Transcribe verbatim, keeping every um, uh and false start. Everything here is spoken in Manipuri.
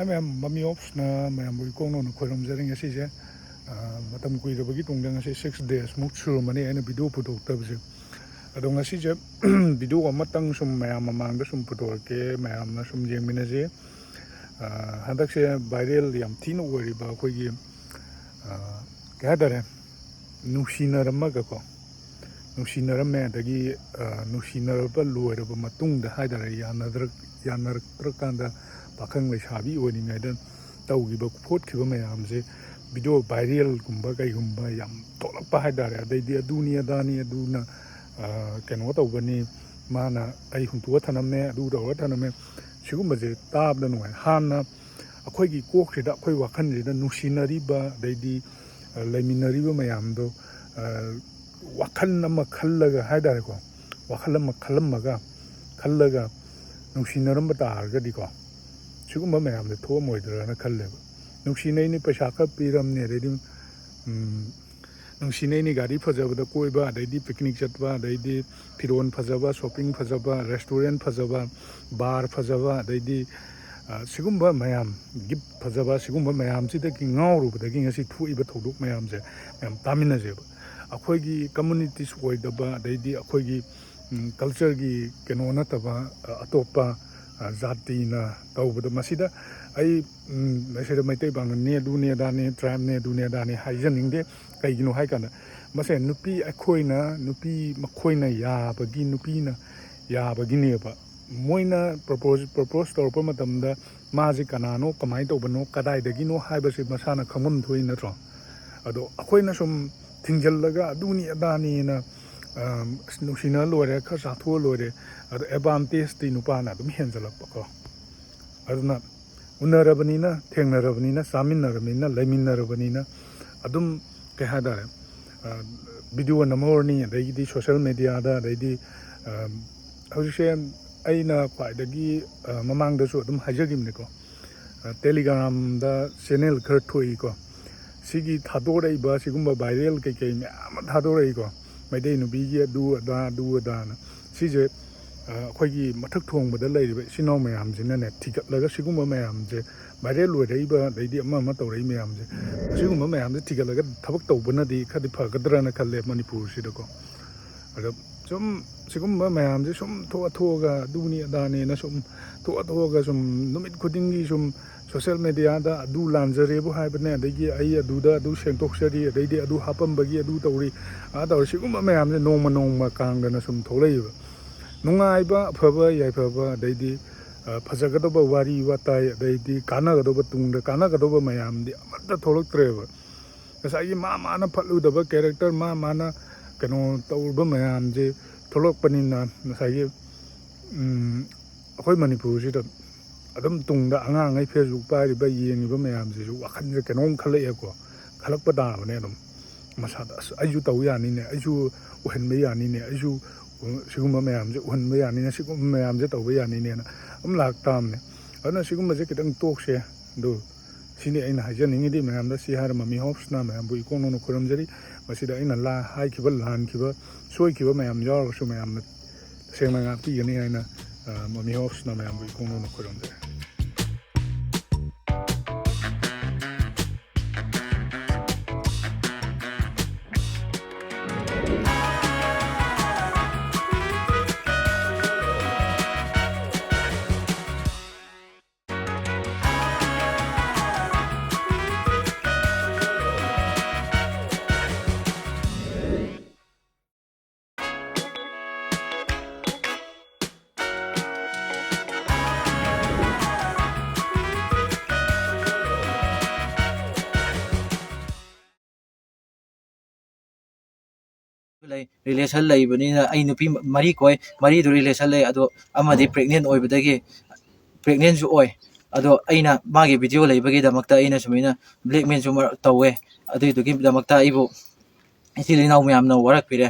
ꯃꯌꯥꯝ, ꯃꯃꯤ ꯑꯣꯞꯁꯅ ꯃꯌꯥꯝꯕꯨ ꯏꯀꯣꯛ ꯅꯧꯅ ꯈꯣꯏꯔꯝꯖꯔꯤ꯫ ꯉꯁꯤꯁꯦ, ꯑ, ꯃꯇꯝ ꯀꯨꯏꯔꯕꯒꯤ ꯇꯨꯡꯗ ꯉꯁꯤ six days ꯃꯨꯛ ꯁꯨꯔꯝꯃꯅꯤ ꯑꯩꯅ video ꯄꯨꯊꯣꯛꯇꯕꯁꯦ꯫ ꯑꯗꯣ ꯉꯁꯤꯁꯦ video ꯑꯃꯇꯪ ꯁꯨꯝ ꯃꯌꯥꯝ ꯃꯃꯥꯡꯗ ꯁꯨꯝ ꯄꯨꯊꯣꯔꯛꯀꯦ, ꯃꯌꯥꯝꯅ ꯁꯨꯝ ꯌꯦꯡꯃꯤꯟꯅꯁꯦ꯫ ꯑ, ꯍꯟꯗꯛꯁꯦ viral ꯌꯥꯝ ꯊꯤꯅ ꯑꯣꯏꯔꯤꯕ ꯑꯩꯈꯣꯏꯒꯤ, ꯑ, ꯀꯩ ꯍꯥꯏꯇꯥꯔꯦ, ꯅꯨꯡꯁꯤꯅꯔꯝꯃꯒꯀꯣ, ꯅꯨꯡꯁꯤꯅꯔꯝꯃꯦ, ꯑꯗꯒꯤ, ꯑ, ꯅꯨꯡꯁꯤꯅꯔꯕ ꯂꯣꯏꯔꯕ ꯃꯇꯨꯡꯗ ꯍꯥꯏꯇꯥꯔꯦ, ꯌꯥꯅꯗ꯭ꯔꯛ-, ꯌꯥꯅꯔꯛꯇ꯭ꯔꯀꯥꯟꯗ ꯄꯥꯈꯪ ꯂꯩꯁꯥꯕꯤ ꯑꯣꯏꯔꯤꯉꯩꯗ ꯇꯧꯈꯤꯕ ꯈꯣꯠꯈꯤꯕ ꯃꯌꯥꯝꯁꯦ video viralꯒꯨꯝꯕ ꯀꯩꯒꯨꯝꯕ ꯌꯥꯝ ꯊꯣꯛꯂꯛꯄ ꯍꯥꯏꯇꯥꯔꯦ꯫ ꯑꯗꯩꯗꯤ ꯑꯗꯨꯅꯤ ꯑꯗꯥꯅꯤ, ꯑꯗꯨꯅ, ꯑ, ꯀꯩꯅꯣ ꯇꯧꯕꯅꯤ, ꯃꯥꯅ ꯑꯩ ꯍꯨꯟꯇꯣꯛꯑ ꯊꯅꯝꯃꯦ, ꯑꯗꯨ ꯇꯧꯔ ꯊꯅꯝꯃꯦ, ꯁꯤꯒꯨꯝꯕꯁꯦ ꯇꯥꯕꯗ ꯅꯨꯡꯉꯥꯏ꯫ ꯍꯥꯟꯅ ꯑꯩꯈꯣꯏꯒꯤ ꯀꯣꯛꯁꯤꯗ, ꯑꯩꯈꯣꯏ ꯋꯥꯈꯜꯁꯤꯗ ꯅꯨꯡꯁꯤꯅꯔꯤꯕ, ꯑꯗꯩꯗꯤ, ꯑ, ꯂꯩꯃꯤꯟꯅꯔꯤꯕ ꯃꯌꯥꯝꯗꯣ, ꯑ, ꯋꯥꯈꯜ ꯑꯃ ꯈꯜꯂꯒ ꯍꯥꯏꯇꯥꯔꯦꯀꯣ, ꯋꯥꯈꯜ ꯑꯃ ꯈꯜꯂꯝꯃꯒ, ꯈꯜꯂꯒ ꯅꯨꯡꯁꯤꯅꯔꯝꯕ ꯇꯥꯔꯒꯗꯤꯀꯣ, ꯁꯤꯒꯨꯝꯕ ꯃꯌꯥꯝꯁꯦ ꯊꯣꯛꯑꯝꯃꯣꯏꯗ꯭ꯔꯥꯅ ꯈꯜꯂꯦꯕ꯫ ꯅꯨꯡꯁꯤꯅꯩꯅꯤ, ꯄꯩꯁꯥ ꯈꯔ ꯄꯤꯔꯝꯅꯤ, ꯑꯗꯩꯗꯤ, ꯎꯝ, ꯅꯨꯡꯁꯤꯅꯩꯅꯤ, ꯒꯥꯔꯤ ꯐꯖꯕꯗ ꯀꯣꯏꯕ, ꯑꯗꯩꯗꯤ picnic ꯆꯠꯄ, ꯑꯗꯩꯗꯤ ꯐꯤꯔꯣꯜ ꯐꯖꯕ, shopping ꯐꯖꯕ, restaurant ꯐꯖꯕ, bar ꯐꯖꯕ, ꯑꯗꯩꯗꯤ, ꯑ, ꯁꯤꯒꯨꯝꯕ ꯃꯌꯥꯝ, gift ꯐꯖꯕ, ꯁꯤꯒꯨꯝꯕ ꯃꯌꯥꯝꯁꯤꯗꯒꯤ ꯉꯥꯎꯔꯨꯕꯗꯒꯤ ꯉꯁꯤ ꯊꯣꯛꯏꯕ ꯊꯧꯗꯣꯛ ꯃꯌꯥꯝꯁꯦ ꯃꯌꯥꯝ ꯇꯥꯃꯤꯟꯅꯁꯦꯕ꯫ ꯑꯩꯈꯣꯏꯒꯤ communities ꯑꯣꯏꯗꯕ, ꯑꯗꯩꯗꯤ ꯑꯩꯈꯣꯏꯒꯤ, ꯎꯝ, cultureꯒꯤ ꯀꯩꯅꯣ ꯅꯠꯇꯕ, ꯑ, ꯑꯇꯣꯞꯄ, ꯑ, ꯖꯥꯇꯤꯅ ꯇꯧꯕꯗꯣ, ꯃꯁꯤꯗ ꯑꯩ, ꯎꯝ, ꯃꯁꯤꯗ ꯃꯩꯇꯩ ꯄꯥꯉꯜꯅꯤ, ꯑꯗꯨꯅꯤ ꯑꯗꯥꯅꯤ, tribeꯅꯤ, ꯑꯗꯨꯅꯤ ꯑꯗꯥꯅꯤ ꯍꯥꯏꯖꯅꯤꯡꯗꯦ꯫ ꯀꯩꯒꯤꯅꯣ ꯍꯥꯏ ꯀꯥꯟꯗ, ꯃꯁꯦ ꯅꯨꯄꯤ ꯑꯩꯈꯣꯏꯅ, ꯅꯨꯄꯤ ꯃꯈꯣꯏꯅ ꯌꯥꯕꯒꯤ, ꯅꯨꯄꯤꯅ ꯌꯥꯕꯒꯤꯅꯦꯕ꯫ ꯃꯣꯏꯅ propose, propose ꯇꯧꯔꯛꯄ ꯃꯇꯝꯗ ꯃꯥꯁꯦ ꯀꯅꯥꯅꯣ, ꯀꯃꯥꯏꯅ ꯇꯧꯕꯅꯣ, ꯀꯗꯥꯏꯗꯒꯤꯅꯣ ꯍꯥꯏꯕꯁꯦ ꯃꯁꯥꯅ ꯈꯪꯐꯝ ꯊꯣꯛꯏ ꯅꯠꯇ꯭ꯔꯣ? ꯑꯗꯣ ꯑꯩꯈꯣꯏꯅ ꯁꯨꯝ ꯊꯤꯡꯖꯤꯜꯂꯒ ꯑꯗꯨꯅꯤ ꯑꯗꯥꯅꯤꯅ, ꯑꯝ, ꯑꯁ, ꯅꯨꯡꯁꯤꯅ ꯂꯣꯏꯔꯦ, ꯈꯔ ꯆꯥꯊꯣꯛꯑ ꯂꯣꯏꯔꯦ, ꯑꯗꯣ advantageꯇꯤ ꯅꯨꯄꯥꯅ ꯑꯗꯨꯝ ꯍꯦꯟꯖꯜꯂꯛꯄꯀꯣ꯫ ꯑꯗꯨꯅ ꯎꯅꯔꯕꯅꯤꯅ, ꯊꯦꯡꯅꯔꯕꯅꯤꯅ, ꯆꯥꯃꯤꯟꯅꯔꯕꯅꯤꯅ, ꯂꯩꯃꯤꯟꯅꯔꯕꯅꯤꯅ ꯑꯗꯨꯝ, ꯀꯩ ꯍꯥꯏꯇꯥꯔꯦ, ꯑ, video ꯅꯝꯍꯧꯔꯅꯤ, ꯑꯗꯒꯤꯗꯤ social mediaꯗ, ꯑꯗꯩꯗꯤ, ꯑ, ꯍꯧꯖꯤꯛꯁꯦ ꯑꯩꯅ ꯈ꯭ꯋꯥꯏꯗꯒꯤ, ꯑ, ꯃꯃꯥꯡꯗꯁꯨ ꯑꯗꯨꯝ ꯍꯥꯏꯖꯈꯤꯕꯅꯤꯀꯣ, ꯑ, Telegramꯗ channel ꯈꯔ ꯊꯣꯛꯏꯀꯣ, ꯁꯤꯒꯤ ꯊꯥꯗꯣꯔꯛꯏꯕ ꯁꯤꯒꯨꯝꯕ viral ꯀꯩꯀꯩ ꯃꯌꯥꯝ ꯑꯃ ꯊꯥꯗꯣꯔꯛꯏꯀꯣ, ꯃꯩꯇꯩ ꯅꯨꯄꯤꯒꯤ ꯑꯗꯨ ꯑꯗꯥ, ꯑꯗꯨ ꯑꯗꯥꯅ꯫ ꯁꯤꯁꯦ, ꯑꯩꯈꯣꯏꯒꯤ ꯃꯊꯛ ꯊꯣꯡꯕꯗ ꯂꯩꯔꯤꯕ ꯏꯆꯤꯟ ꯏꯅꯥꯎ ꯃꯌꯥꯝꯁꯤꯅꯅꯦ, ꯊꯤꯒꯠꯂꯒ ꯁꯤꯒꯨꯝꯕ ꯃꯌꯥꯝꯁꯦ, viral ꯑꯣꯏꯔꯛꯏꯕ, ꯑꯗꯩꯗꯤ ꯑꯃ ꯑꯃ ꯇꯧꯔꯛꯏ ꯃꯌꯥꯝꯁꯦ, ꯑꯁꯤꯒꯨꯝꯕ ꯃꯌꯥꯝꯁꯦ ꯊꯤꯒꯠꯂꯒ ꯊꯕꯛ ꯇꯧꯕꯅꯗꯤ ꯈꯔꯗꯤ ꯐꯒꯗ꯭ꯔꯅ ꯈꯜꯂꯦ ꯃꯅꯤꯄꯨꯔꯁꯤꯗꯀꯣ꯫ ꯑꯗꯣ ꯁꯨꯝ ꯁꯤꯒꯨꯝꯕ ꯃꯌꯥꯝꯁꯦ ꯁꯨꯝ ꯊꯣꯛꯑ ꯊꯣꯛꯑꯒ ꯑꯗꯨꯅꯤ ꯑꯗꯥꯅꯦꯅ ꯁꯨꯝ ꯊꯣꯛꯑ ꯊꯣꯛꯑꯒ ꯁꯨꯝ ꯅꯨꯃꯤꯠ ꯈꯨꯗꯤꯡꯒꯤ ꯁꯨꯝ social mediaꯗ ꯑꯗꯨ ꯂꯥꯟꯖꯔꯦꯕꯨ ꯍꯥꯏꯕꯅꯦ, ꯑꯗꯒꯤ ꯑꯩ ꯑꯗꯨꯗ ꯑꯗꯨ ꯁꯦꯡꯗꯣꯛꯆꯔꯤ, ꯑꯗꯩꯗꯤ ꯑꯗꯨ ꯍꯥꯞꯄꯝꯕꯒꯤ ꯑꯗꯨ ꯇꯧꯔꯤ, ꯑꯥ ꯇꯧꯔꯤ, ꯁꯤꯒꯨꯝꯕ ꯃꯌꯥꯝꯁꯦ ꯅꯣꯡꯃ ꯅꯣꯡꯃ ꯀꯥꯡꯗꯅ ꯁꯨꯝ ꯊꯣꯛꯂꯛꯏꯕ꯫ ꯅꯨꯡꯉꯥꯏꯕ, ꯑꯐꯕ, ꯌꯥꯏꯐꯕ, ꯑꯗꯩꯗꯤ, ꯑ, ꯐꯖꯒꯗꯧꯕ ꯋꯥꯔꯤ ꯋꯥꯇꯥꯏ, ꯑꯗꯩꯗꯤ ꯀꯥꯟꯅꯒꯗꯧꯕ, ꯇꯨꯡꯗ ꯀꯥꯟꯅꯒꯗꯧꯕ ꯃꯌꯥꯝꯗꯤ ꯑꯃꯠꯇ ꯊꯣꯛꯂꯛꯇ꯭ꯔꯦꯕ꯫ ꯉꯁꯥꯏꯒꯤ ꯃꯥ ꯃꯥꯅ ꯐꯠꯂꯨꯗꯕ character, ꯃꯥ ꯃꯥꯅ ꯀꯩꯅꯣ ꯇꯧꯔꯨꯕ ꯃꯌꯥꯝꯁꯦ ꯊꯣꯛꯂꯛꯄꯅꯤꯅ, ꯉꯁꯥꯏꯒꯤ, ꯎꯝ, ꯑꯩꯈꯣꯏ ꯃꯅꯤꯄꯨꯔꯁꯤꯗ ꯑꯗꯨꯝ ꯇꯨꯡꯗ ꯑꯉꯥꯡꯉꯩ Facebook ꯄꯥꯏꯔꯤꯕ, ꯌꯦꯡꯉꯤꯕ ꯃꯌꯥꯝꯁꯤꯁꯨ ꯋꯥꯈꯜꯁꯦ ꯀꯩꯅꯣꯝ ꯈꯜꯂꯛꯑꯦꯀꯣ꯫ ꯈꯜꯂꯛꯄ ꯇꯥꯕꯅꯦ ꯑꯗꯨꯝ꯫ ꯃꯁꯥꯗ, "ꯑꯁ, ꯑꯩꯁꯨ ꯇꯧ ꯌꯥꯅꯤꯅꯦ, ꯑꯩꯁꯨ ꯎꯍꯟꯕ ꯌꯥꯅꯤꯅꯦ, ꯑꯩꯁꯨ, ꯎ, ꯁꯤꯒꯨꯝꯕ ꯃꯌꯥꯝꯁꯦ ꯎꯍꯟꯕ ꯌꯥꯅꯤꯅꯦ, ꯁꯤꯒꯨꯝꯕ ꯃꯌꯥꯝꯁꯦ ꯇꯧꯕ ꯌꯥꯅꯤꯅꯦꯅ" ꯑꯗꯨꯝ ꯂꯥꯛꯇꯥꯕꯅꯦ꯫ ꯑꯗꯨꯅ ꯁꯤꯒꯨꯝꯕꯁꯦ ꯈꯤꯇꯪ ꯇꯣꯛꯁꯦ꯫ ꯑꯗꯨ ꯁꯤꯅꯤ ꯑꯩꯅ ꯍꯥꯏꯖꯅꯤꯡꯉꯤꯗꯤ ꯃꯌꯥꯝꯗ꯫ ꯁꯤ ꯍꯥꯏꯔ ꯃꯃꯤ ꯍꯣꯞꯁꯅ ꯃꯌꯥꯝꯕꯨ ꯏꯀꯣꯛ ꯅꯧꯅ ꯈꯨꯔꯨꯝꯖꯔꯤ꯫ ꯃꯁꯤꯗ ꯑꯩꯅ ꯂꯥ-, ꯍꯥꯏꯈꯤꯕ, ꯂꯥꯟꯈꯤꯕ, ꯁꯣꯏꯈꯤꯕ ꯃꯌꯥꯝ ꯌꯥꯎꯔꯒꯁꯨ ꯃꯌꯥꯝꯅ ꯇꯁꯦꯡꯅ ꯉꯥꯛꯄꯤꯒꯅꯤ ꯍꯥꯏꯅ, ꯑ, ꯃꯃꯤ ꯍꯣꯞꯁꯅ ꯃꯌꯥꯝꯕꯨ ꯏꯀꯣꯛ ꯅꯧꯅ ꯈꯨꯔꯨꯝꯖꯔꯤ꯫ ꯂꯩ, relation ꯂꯩꯕꯅꯤꯅ ꯑꯩ ꯅꯨꯄꯤ ꯃꯔꯤ ꯀꯣꯏ, ꯃꯔꯤꯗꯨ relation ꯂꯩ, ꯑꯗꯣ ꯑꯃꯗꯤ pregnant ꯑꯣꯏꯕꯗꯒꯤ, pregnantꯁꯨ ꯑꯣꯏ, ꯑꯗꯣ ꯑꯩꯅ ꯃꯥꯒꯤ video ꯂꯩꯕꯒꯤꯗꯃꯛꯇ ꯑꯩꯅ ꯁꯨꯃꯥꯏꯅ blackmailꯁꯨ ꯃꯔꯛ ꯇꯧꯋꯦ, ꯑꯗꯨꯏꯗꯨꯒꯤꯗꯃꯛꯇ ꯑꯩꯕꯨ ꯏꯆꯤꯜ ꯏꯅꯥꯎ ꯃꯌꯥꯝꯅ ꯋꯥꯔꯛꯄꯤꯔꯦ꯫